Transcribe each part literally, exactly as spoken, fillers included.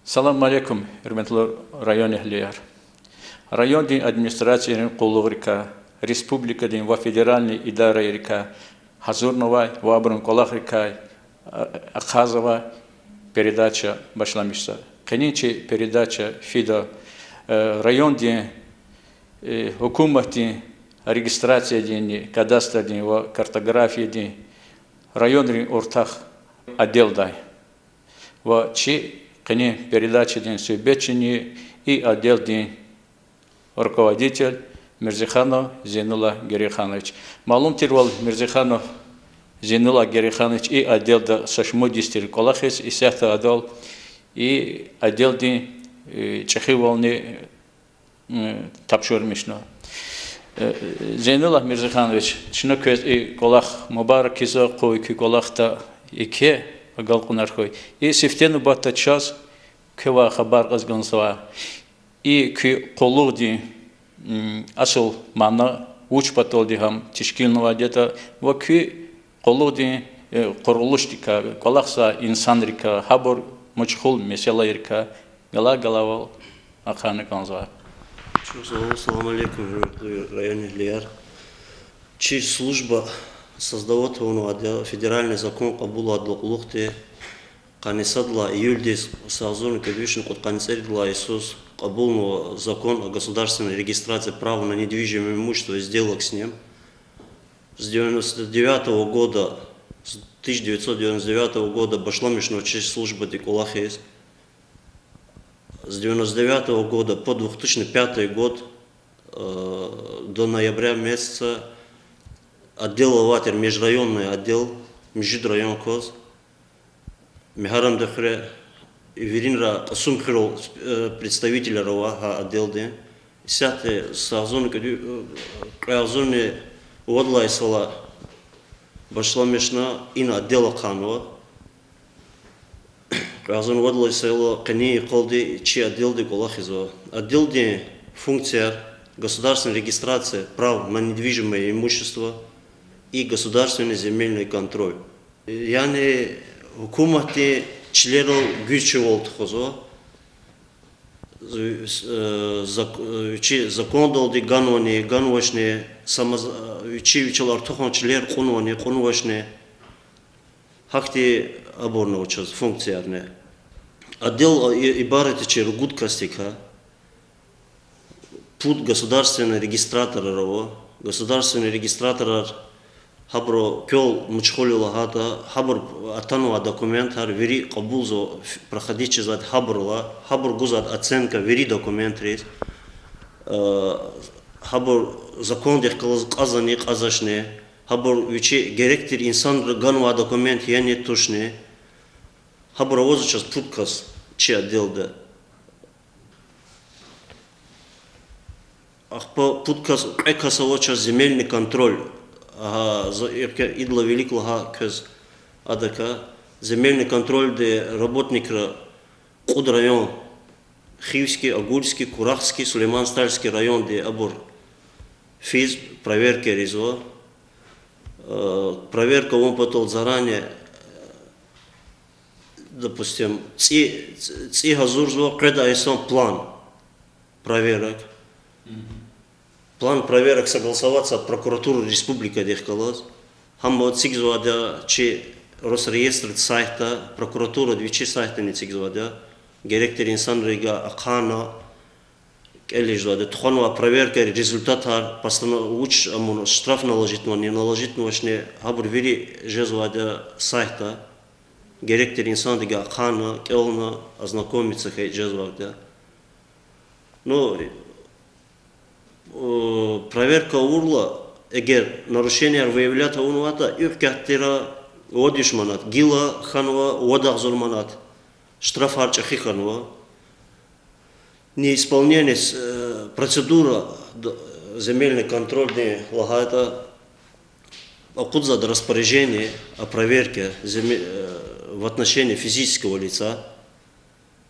Салам алейкум, гьуьрметлу районэгьлияр! Райондин администрацийрин къуллугърикай, республикадин ва федеральный идарайрикай гьазурнавай ва абурун кӀвалахрикай ахъайзавай передача башламишзава. Къенин чи передача фида райондин, гьукуматдин регистрациядинни кадастрдин ва картографиядин районрин уртах отделдай. Ва чи къенин передачадин суьгьбетчини и отделдин руководитель Мирзиханов Зейнуллагь Герейханович. Малум тирвал, Мирзиханов Зейнуллагь Герейханович и отделда са шумуд йис тир кӀвалахиз, исятда адал и отделдин чӀехивални тапшурмишна. Зейнуллагь Мирзиханович, чна квез и кӀвалах мубарак ийизва, къуй куь кӀвалахда еке агалкьунар хьуй. И сифте нубатда чаз квевай хабар кьаз кӀанзава, и куь къуллугъдин асул мана, вуч паталди гьам тешкилнавайди ятӀа ва куь къуллугъдин къурулушдикай, кӀвалахзавай инсанрикай, гьабур машгъул месэлайрикай галай-галайвал ахъайна кӀанзава. Чухсагъул, салам алейкум, гьуьрметлу районэгьлияр! Чи служба создавать авунвайди я федеральный закон кьабулайдалай кьулухъди. Къанни сад лагьай июлдиз са агъзурни кӀуьд вишни кьудкъанни цӀерид лагьай йисуз кьабулнава закон о государственной регистрации права на недвижимое имущество и сделок с ним. С девяносто девятого года, с тысяча девятьсот девяносто девятого года башламишна чи службади кӀвалахиз. С девяносто девятого года по две тысячи пятый год, до ноября месяца, отдел авай тир, межрайонный отдел, муьжуьд район кваз. Мегьарамдин хуьре виринра Кьасумхуьрел представителар ава гьа отделдин. Исятда са агъзурни кӀуьд-, кьве агъзурни вад лагьай йисалай башламишна ина отдел ахъайнава. Кьве агъзурни вад лагьай йисалай къенин йикъалди чи отделди кӀвалахзава. Отделдин функцияр: государственная регистрация прав на недвижимое имущество и государственный земельный контроль. Яни гьукуматдин чилерал гуьзчивал тухузва. Вичи закондалди ганвани, ганвачни, са маз-, вичи вичел артухан чилер кьунвани, кьунвачни. Гьахьтин абурни ава чаз функциярни. Отдел ибарат я чи ругуд касдикай. Пуд государственный регистраторар ава. Государственный регистраторар гьабуру квел машгъул я лагьайтӀа, гьабур атанвай документар вири кьабулзава, проходить жезвайди гьабурулай, гьабур гузвайди оценка вири документриз. Гьабур закондихъ галаз кьазвани, кьазвачни, гьабур вичи герек тир инсанри ганвай документ яни, тушни. Гьабур авазва чаз пуд кас чи отделда. Ахпа пуд кас, кьве кас ава чаз земельный контроль. Гьа, за-, ирке идалай вилик лагьай квез адакай. Земельный контрольдин работникри кьуд район: Хивский, Агульский, Курахский, Сулейман-Стальский районди абур физ, проверка ийизва. Проверка авун патал заранее, допустим, цӀи, цӀи гьазурзава, къведай йисан план проверок. План проверок согласоваться прокуратура республикадихъ галаз. Гьам эцигзавайди я чи Росреестрдин сайтда, прокуратурадин вичи сайтдани эцигзавайди я. Герек тир инсанриз ахъайна, кӀелиз жезвайди я тухванвай проверкайрин результатар, постанов-, вуч амун, штраф наложитьнавани, наложитьнавачни, гьабур вири жезвайди я сайтда. Герек тир инсандиз ахъайна, кӀелна, ознакомиться хьайи жезвайди я. Ну, проверка авурла, эгер нарушенияр выявлять авунватӀа, икӀ катдара вад виш манат, гила хьанва вад агъзур манат, штрафар чӀехи хьанва. Неисполнение, процедура, земельный контрольдин лагьайтӀа, акъудзавайди распоряжение о проверке земе-, в отношении физического лица.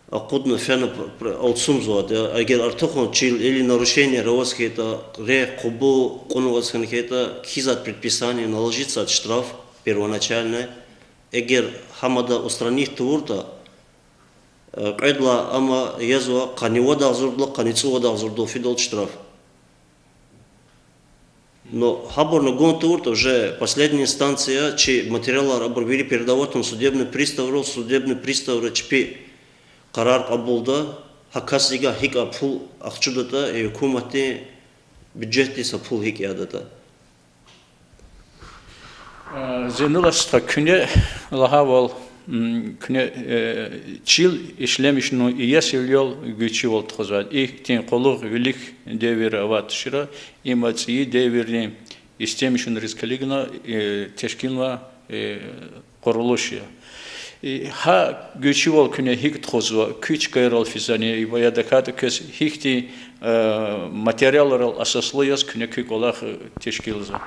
Акъудна фена алцумзавайди я, эгер артухан чил или нарушенияр аваз хьайитӀа, рехъ, къубу кьунваз хьана хьайитӀа, кхьизвайди предписание, наложитьзавайди штраф первоначальный. Эгер гьам ада устранить тавуртӀа, Кьвед лагьай ама язва къанни вад агъзурдал, къанни цӀувад агъзурдал фидалди штраф. Но гьабурни гун тавуртӀа, уже последняя инстанция, чи материалар абур вири передаватун судебный приставрал, судебный приставра чпи къарар кьабулда, гьа касдивай гьикӀ пул ахчудатӀа, и гьукуматдин бюджетдиз гьа пул гьикӀ ядатӀа. Зейнулла стха, куьне лагьайвал, куьне чил ишлемишунин иесивилел гуьзчивал тухузвай. Ихьтин къуллугъ вилик девирра авай тушира, има цӀийи девирдин истемишунриз килигна тешкилнавай къурулуш я. Гьа гуьзчивал куьне гьикӀ тухузва, куь чкайрал физвани, ва я тахьайтӀа квез гьихьтин материалрал асаслу яз куьне куь кӀвалах тешкилзава?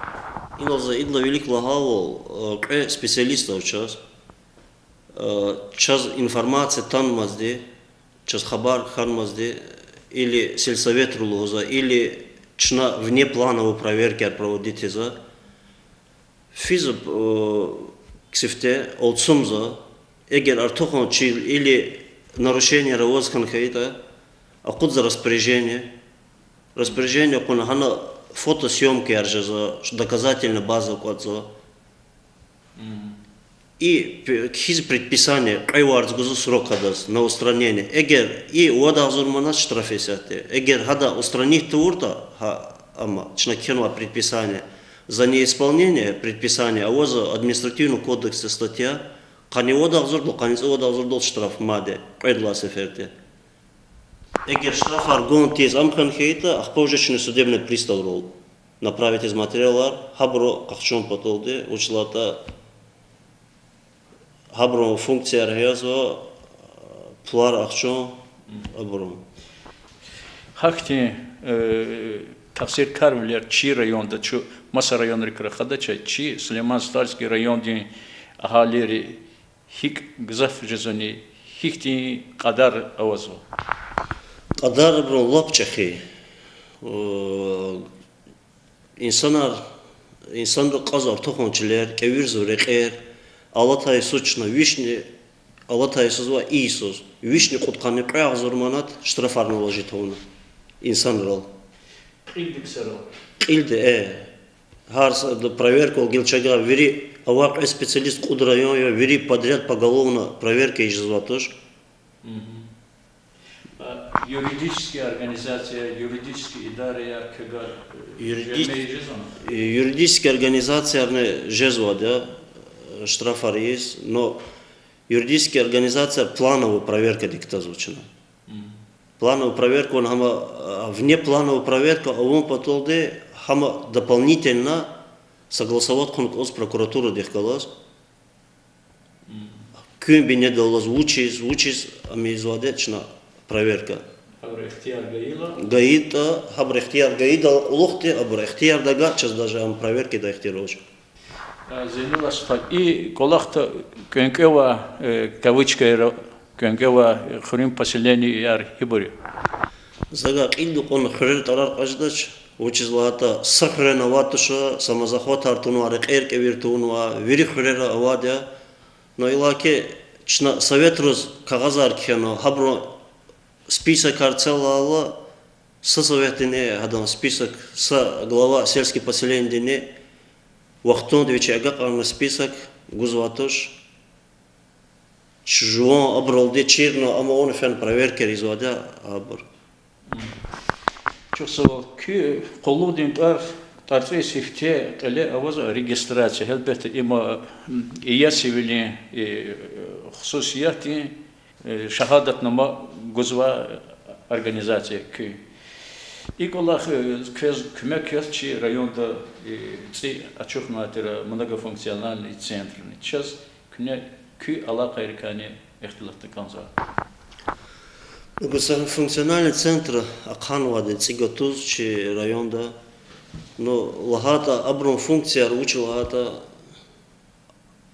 Инал за идалай вилик лагьайвал, кьве специалист ава чаз. Чаз информация танмазди, чаз хабар хьанмазди, или сельсоветра лугьуза, или чна внеплановый проверкаяр проводить ийизва. Физва ксифте, алцумзава, эгер артухан чил или нарушенияр аваз хьана хьайитӀа, акъудзава распоряжение. Распоряжение кьуна гьана фотосъёмкаяр жезва, доказательная база кӀватӀзава. И кхьиз предписание, кьве варз гузва срок адаз на устранение. Эгер и вад агъзур манат штраф исятда. Эгер гьада устранить тавуртӀа, гьа, амма чна кхьенвай предписание, за неисполнение предписания авазва административный кодексда статья, къанни вад агъзурдал, къанни цӀувад агъзурдал штраф мад, кьвед лагьай сеферда. Эгер штрафар гун тийиз ам хьана хьайитӀа, ахпа уже чна судебный приставрал направить ийиз материалар, гьабуру къахчун паталди, вучиз лагьайтӀа гьабурун функцияр гьазва, пулар ахчун абурун. Гьахьтин тахсиркарвилер чи районда, чун маса районрик рахадач, чи Сулейман-Стальский райондин агьалийри гьикӀ гзаф жезвани, гьихьтин кьадар авазва? Кьадар абурун лап чӀехи. Инсанар, инсанри кьазва артухан чилер, кӀевирзава рекьер, алатай йисуз чна вишни, алатай йисуз ва и йисуз вишни кьудкъанни кьве агъзур манат штрафар наложить авуна инсанрал. Кьилди ксарал? Кьилди, э. Гьар са-, проверкавал гила чага вири авай кьве специалист кьуд район я, вири подряд поголовно проверка ийиз жезвай туш. Юридический организация, юридический идараяр квевай, э, Юридис-, жемир жезвани? Юридический организациярни жезвайди я, э, штрафар ийиз, но юридический организацияр плановый проверкадик кутазва чна. Плановый проверка ван гьама, а, внеплановый проверка авун паталди гьама дополнительно согласовать хьун кӀанзава прокуратурадихъ галаз. Куьн бинедаллаз вучиз, вучиз ам ийизвайди я чна проверка. Гьабуру ихтияр гайила? ГайитӀа, гьабуру ихтияр гайидалай кьулухъди, абуру ихтияр тагай, чаз даже ам проверка ийидай ихтияр авач. Зейнулла стха, и кӀвалахда кӀвенкӀвевай, э, кавычкайра, кӀвенкӀвевай хуьруьн поселенияр гьибур я? За гьа кьилди кьуна хуьрера тӀварар кьаз жедач, вучиз лагьайтӀа са хуьрени авай туш, са маза хватар тунвай, рекьер кӀевир тунвай, вири хуьрера авайди я. Но иллаки чна советриз кагъазар кхьена, гьабурун списокар цел алайла, са советдини гьадан список, са глава сельский поселенидини вахтунда вичи агакьарна список гузвай туш. Чун жуван абуралди чирна, амма авуна фена проверкаяр ийизвайди я абур. Чухсагъул, куь къуллугъдин тӀвар, тӀварцӀи сифте кьиле авазва регистрация. Гьелбетда, има иесивилин хсусиятдин шагьадатнама гузвай организация я куь. И кӀвалах квез куьмек яз чи районда цӀи ачухнавай тир многофункциональный центрни. Чаз куьне куь алакъайрикайни ихтилатна кӀанзава. Многофункциональный центр ахъанвайди цӀи гатуз чи районда. Ну, лагьайтӀа, абурун функцияр вуч я лагьайтӀа,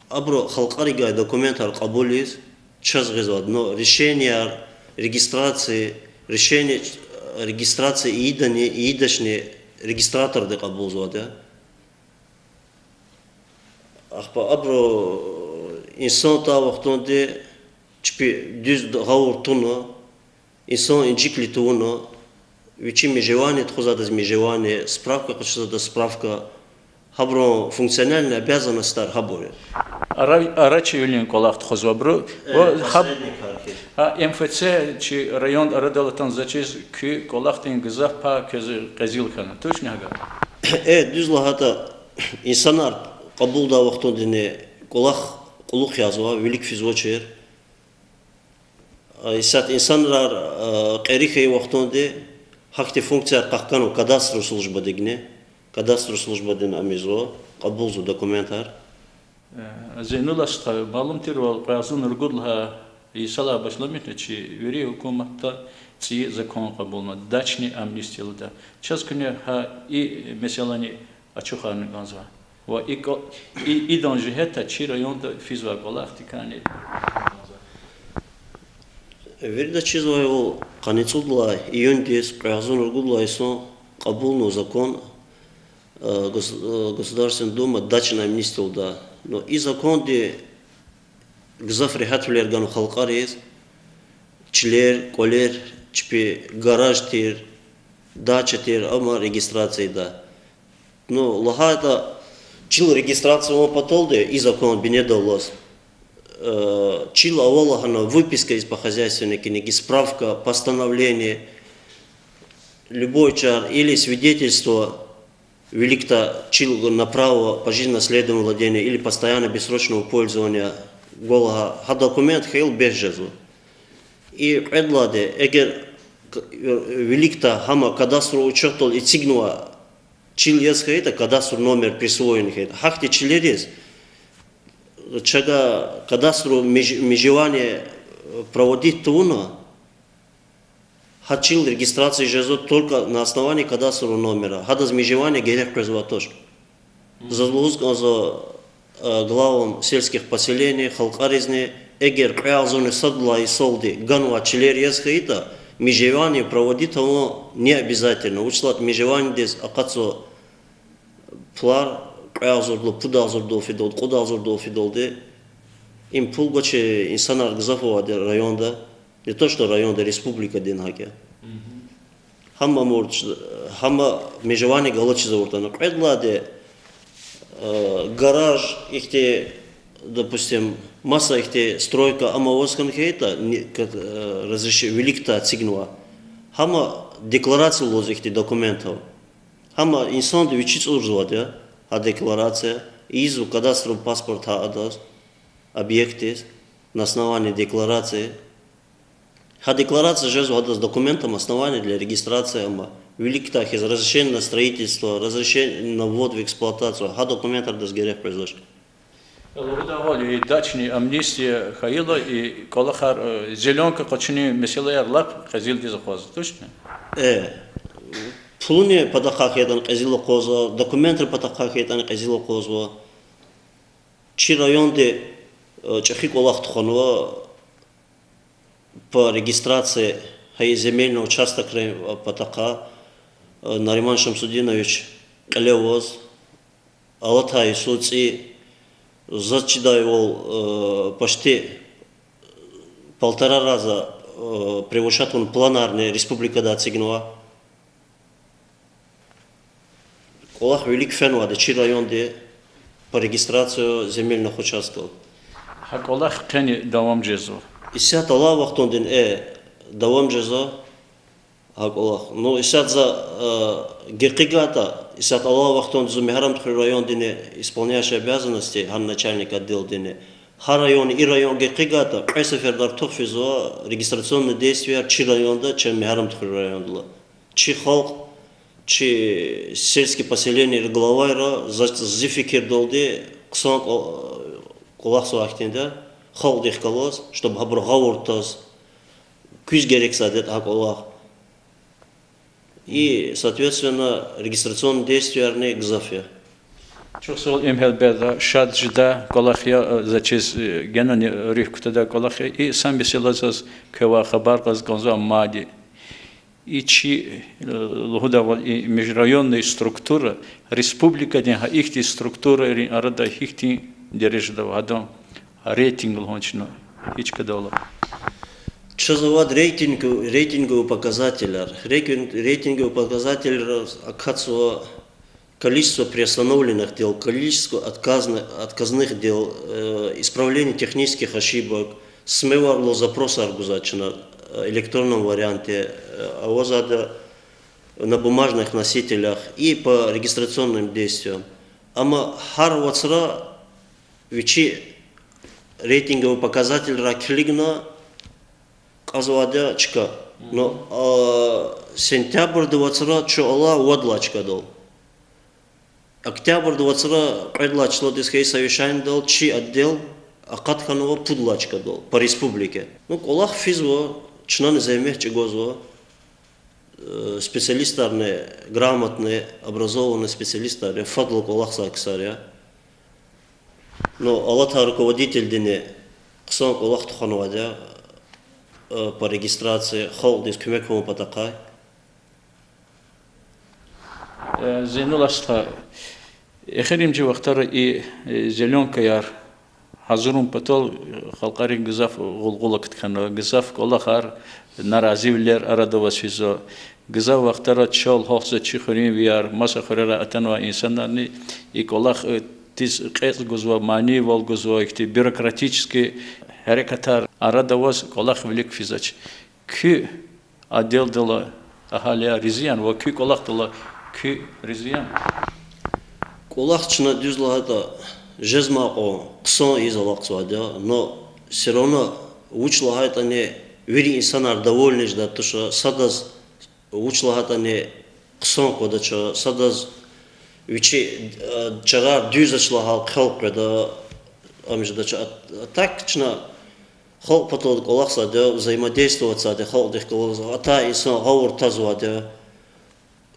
абуру халкьаригай документар кьабул ийиз чаз гъизвайди, но решенияр, регистрация, решение, регистрация ийидани, ийидачни регистраторди кьабулзавайди я. Ахпа абуру инсан атай вахтунда чпи дуьз гъавурда туна, инсан инжиклу тавуна, вичин межевание тухузвайдаз межевание, справка къачузвайдаз справка, гьабурун функциональный обязанностьар гьабур я. Ара-, арачивилин кӀвалах тухузва абуру. Ва гьаб-, посредник гьар хьиз. А, МФЦ чи район арадал атана заз чиз куь кӀвалахдин гзаф пай квез къезил хьана. Тушни гьакӀа? Э, дуьз лагьайтӀа, инсанар кьабулдай вахтундини кӀвалах кьулухъ язва, вилик физвачир. А, исятда инсанрар, а, кьери хьайи вахтунди гьахьтин функцияр къахканва кадастр службадикни. Кадастр службадини ам ийизва, кьабулзава документар. Э, Зейнулла стха, малум тирвал, кьве агъзурни ругуд лагьай йисалай башламишна чи вири гьукуматда цӀийи закон кьабулна, дачный амнистия лугьуда. Чаз куьне гьа и месэлани ачухарна кӀанзава. Ва и ка-, и, идан жигьетдай чи районда физвай кӀвалахдикайни. Вирида чизвайвал, къанни цӀуд лагьай июндиз кьве агъзурни ругуд лагьай йисан кьабулнава закон, э, гос-, э, Государственная Дума дачный амнистия лугьуда. Но и законди гзаф регьятвилер ганва халкьариз, чилер, кӀвалер, чпи гараж тир, дача тир, амма регистрация ийида. Ну, лагьайтӀа, чил регистрация авун паталди, и закон бинедаллаз, э, чил авал лагьана выписка из по хозяйственной книге, справка, постановление, любой чар или свидетельство, виликдай чил на право пожизненного наследования владения или постоянного бессрочного пользования гвай лагьай гьа документ хьайила бес жезва. И кьвед лагьайди, эгер к-, виликдай гьам кадастровый учётдал эцигнавай чил яз хьайитӀа, кадастровый номер присвоен хьайитӀа, гьахьтин чилериз чага кадастровый меж-, межевание проводить тавуна, гьа чил регистрация жезва только на основании кадастрового номера. Гьадаз межевание герек къвезвай туш. Заз лугьуз кӀанзава, э, главам сельских поселений, халкьаризни, эгер кьве агъзурни сад лагьай йисалди ганвай чилер яз хьайитӀа, межевание проводить авун не обязательно. Вучиз лагьайтӀа межеваниедиз акъатзава пулар, кьве агъзурдал, пуд агъзурдал фидалди, кьуд агъзурдал фидалди. Им пул гвачир инсанар гзаф авайди районда. Не то что районда, республикадин гьакӀ я. Гьам амур, гьам межевание галачиз авуртӀани. Кьвед лагьайди, э, гараж ихьтин, допустим, маса ихьтин стройка ам аваз хьана хьайитӀа, не-, как, э, разреш-, виликдай эцигнава. Гьам декларация лугьуз ихьтин документ ава. Гьам инсанди вичи цӀурзавайди я, гьа декларация, ийизва кадастровый паспорт гьа адаз, объектдиз, на основании декларации. Гьа декларация жезва гьадаз документом, основание для регистрации, амма виликдай хьиз разрешение на строительство, разрешение на ввод в эксплуатацию, гьа документар адаз герек къвезвач. Лугьудайвал, и дачный амнистия хьайила, и кӀвалахар, э, зелёнка къачунин месэлаяр лап къезилдиз акъвазда, тушни? Э, пулунин патахъай хьайитӀани къезил акъвазва, документрин патахъай хьайитӀани къезил акъвазва. Чи районди, э, чӀехи кӀвалах тухванва по регистрации гьа и земельный участокрин патахъай, э, Нариман Шамсудинович кьиле аваз, алатай йисуз цӀи, заз чидайвал, э, почти полтора раза, э, превышать авун планарни республикада эцигнава. КӀвалах вилик фенвайди чи районди по регистрации земельных участков. Гьа кӀвалах къени давам жезва? Исятда алай вахтундини, э, давам жезва гьа кӀвалах. Ну, исятда за, э, гекъигайтӀа, исятда алай вахтунди зун Мегьарамдхуьруьн райондини исполняющий обязанности, гьана начальник отделдини. Гьа район, и район гекъигайтӀа, кьве сеферда артух физва регистрационный действияр чи районда, чи Мегьарамдхуьруьн райондал. Чи халкь, чи сельский поселенийрин главайра, за, зи фикирдалди, хъсан кӀва-, кӀвалахзавай хьтинди я, халкьдихъ галаз, чтоб гьабур гъавурда таз, куьз герекзавайди ятӀа гьа кӀвалах. И, соответственно, регистрационный действиярни гзаф я. Чухсагъул, Эмгьелбег, шад жедай кӀвалах я, за чиз, э, генани руьгь кутадай кӀвалах я. И са месэла заз квевай хабар кьаз кӀанзава мад. И чи, э, лугьудайвал, и межрайонный структура республикадин гьа ихьтин структурайрин арада гьихьтин дережада ава, гьадан рейтинг лугьун чна, гьи чкадал ава? Чаз авайди рейтинг, рейтинговый показателар. Рейтинг, рейтинговый показателар акатзава количество приостановленных дел, количество отказно-, отказных дел, э, исправление технических ошибок, СМЭ-вал запросар гузвай чна, э, электронном варианте, э, авазвайди на бумажных носителях и по регистрационным действиям. Амма гьар вацра вичи рейтинговый показательрай килигна кьазвайди я чка. Но, а, сентябрдин вацра чун алай вад лагьай чкадал. Октябрдин вацра кьвед лагьай числодиз хьайи совещанидал чи отдел акъат хьанва пуд лагьай чкадал по республике. Ну, кӀвалах физва, чнани зегьмет чӀугвазва, э, специалистарни, грамотный, образованный специалистар я, фадлу кӀвалахзавай ксар я. Ну, алатай руководительдини хъсан кӀвалах тухванвайди я, э, по регистрации, халкьдиз куьмек авун патахъай. Э, Зейнулла стха, эхиримжи вахтара и, э, зелёнкаяр гьазурун патал, э, халкьари гзаф гъулгъула кткана, гзаф кӀвалахар, наразивилер арада аваз физва. Гзаф вахтара чал гьахьзава чи хуьруьнвияр, маса хуьрерай атанвай инсанарни и кӀвалахдиз кьецӀ гузва, манийвал гузва, ихьтин бюрократический гьерекатар арада аваз кӀвалах вилик физвач. Куь отделдилай агьалияр рази яни ва куь кӀвалахдилай куьн рази яни? КӀвалах чна, дуьз лагьайтӀа, жезмай кьван хъсан ийиз алахъзавайди я, но всё равно вуч лагьайтӀани вири инсанар довольный жедай туш, садаз вуч лагьайтӀани хъсан аквадач, садаз вичи, э, чарар дуьзвач лагьай хъел къведа, ам жедач. А, а так чна халкь патал кӀвалахзавайди я, взаимодействовать ийизвайди я халкьдихъ галаз, атай инсан гъавурда тазвайди я.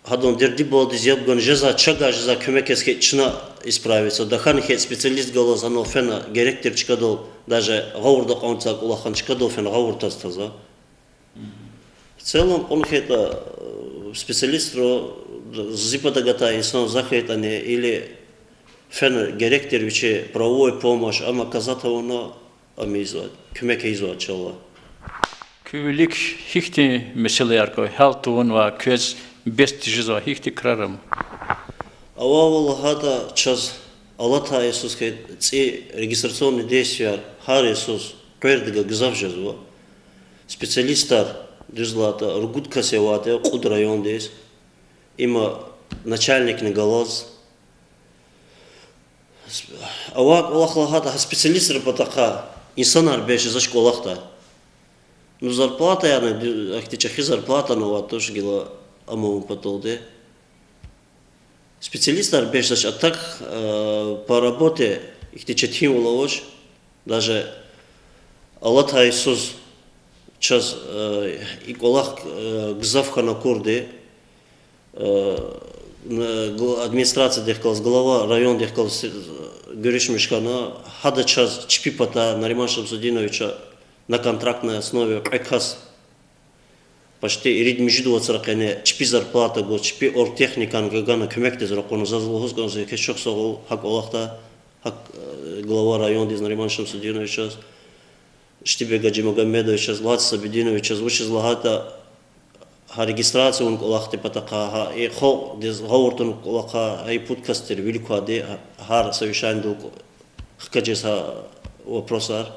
Гьадан дерди-баладиз яб гана, жезвай, чавай жезвай куьмек ийиз хьайитӀа чна исправиться, тахьана хьайитӀа специалист галаз гьанал фена герек тир чкадал, даже гъавурда акьван цӀай кӀвалах хьана чкадал фена гъавурда таз-таза. В целом, кьуна хьайитӀа, э, специалистра, зи патав гатай инсан за хьайитӀани, или фена герек тир вичи правовой помощь, ам оказать авуна, ам ийизвай, куьмек ийизвай чалай. Куь вилик гьихьтин месэлаяр ква, гьал тавунвай, квез бес тежезвай гьихьтин крар ама? Авайвал лагьайтӀа, чаз алатай йисуз хьайитӀа цӀи регистрационный действияр гьар йисуз къвердавай гзаф жезва. Специалистар, дуьз лагьайтӀа, ругуд кас авайди я кьуд райондиз. Има начальникни галаз. Авай кӀвалах лагьайтӀа, гьа специалистри патахъай инсанар бес жезвач кӀвалахдай. Ну, зарплатаярни, ахьтин чӀехи зарплатани авайди туш гила ам авун паталди. Специалистар бес жезвач, а так, э, по работе ихьтин четинвал авач. Даже алатай йисуз чаз, э, и кӀвалах, э, гзаф хьана акурди, э, администрациядихъ галаз, глава райондихъ галаз, э, гуьруьшмиш хьана, гьада чаз чпи патай Нариман Шамсудиновича на контрактной основе кьве кас почти ирид-муьжуьд вацра къене чпи зарплата гуз, чпи оргтехникани гана куьмекдиз ракъурна, заз лугьуз кӀанзава, еке чухсагъул гьа кӀвалахда, гьа, э, глава райондиз Нариман Шамсудиновичаз, Штибек Гаджимагомедовичаз, Лаз Сабидиновичаз, вучиз лагьайтӀа гьа регистрация авун кӀвалахдин патахъай, гьа и халкьдиз гъавурда тавун кӀвалахай, гьа и пуд кас тир вилик квайди, гьар совещанидал хкажиз гьа вопросар.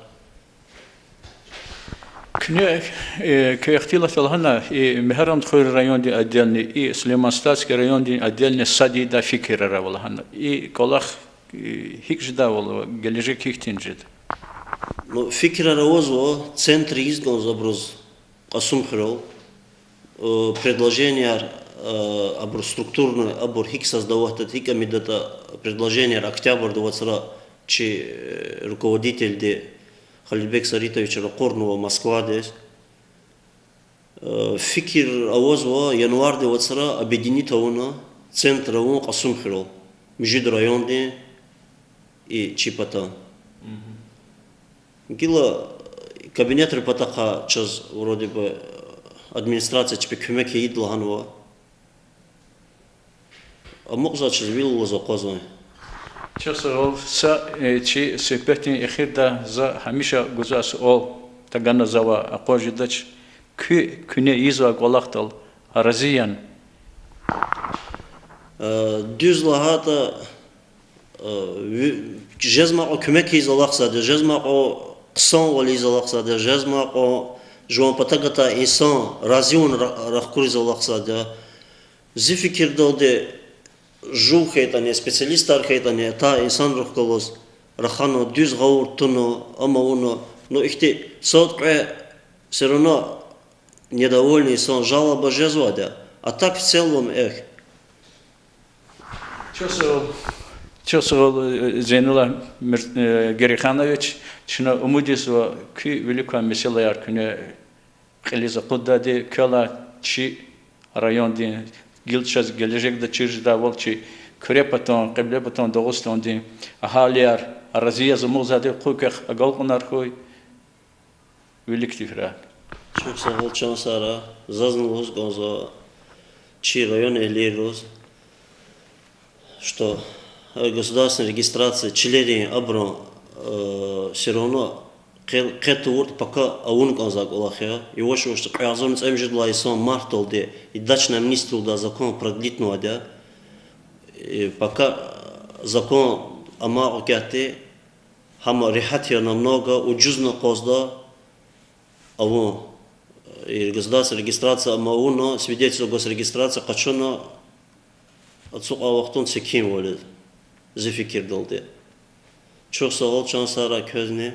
Куьне, э, квехтилат лагьана, и Мегьарамдхуьруьн райондин отделни, и Сулейман-Стальский райондин отделни сад ийидай фикирар ава лагьана. И кӀвалах, э, гьикӀ жедайвал ва гележек гьихьтин жеда? Ну, фикирар авазва, центр ийиз кӀанзава абуруз Кьасумхуьрел, э, предложенияр, э, абур структурный, абур гьикӀ создавать ийидатӀа, гьикӀ ам ийидатӀа, предложенияр октябрдин вацра чи, э, руководительди Халидбек Саритовича ракъурнава Москвадиз. Э, фикир авазва январдин вацра объединить авуна, центр авун Кьасумхуьрел, муьжуьд райондин и чи пата. Гила кабинетрин патахъай чаз вроде бы администрация чпи куьмек ийида лагьанва. Амукьзавачиз вил алаз акъвазва. Чухсагъул, са, э, чи суьгьбетдин эхирда за гьамиша гузвай суал. тагана завай акъваз жедач. Куь, куьне ийизвай кӀвалахдал рази яни? Э, дуьз лагьайтӀа, э, ви-, жезмай кьван куьмек ийиз алахъзавайди я, жезмай кьван хъсанвал ийиз алахъзавайди я, жезмай кьван жуван патав гатай инсан рази авун ра-, рахкуриз алахъзавайди я. Зи фикирдалди, жув хьайитӀани, специалистар хьайитӀани, атай инсанрихъ галаз рахана, дуьз гъавурда туна, ам авуна, ну, ихьтин сад-кьве всё равно недовольный инсан, жалоба жезвайди я. А так в целом, эх. Чухсагъул, чухсагъул, э, Зейнуллагь Мир-, э, Герейханович, чна умуд ийизва куь вилик квай месэлаяр куьне кьилиз акъуддайди, квелай чи райондин, гила чаз гележегда чир жедайвал чи Куьре патан, Кьиблепатан Дагъустандин агьалияр рази яз амукьзавайди, къуй квехъ агалкьунар хьуй, виликди фирай. Чухсагъул, чан сагърай, зазни лугьуз кӀанзава чи райондин эгьлийриз, что, э, государственный регистрация чилерин абурун, э, всё равно къе, къе тавуртӀа пока авун кӀанзавай кӀвалах я. Яваш-явашди кьве агъзурни цӀемуьжуьд лагьай йисан мартдалди и дачная министрвилелай закон продлитьнавайди я. И пока закон амай кьван кятди, гьам регьят я, намного уджузна акъвазда авун. И государственная регистрация ам авуна, свидетельство о госрегистрации къачуна, ацукьай вахтунда секинвал я, зи фикирдалди. Чухсагъул, чан сагърай квезни.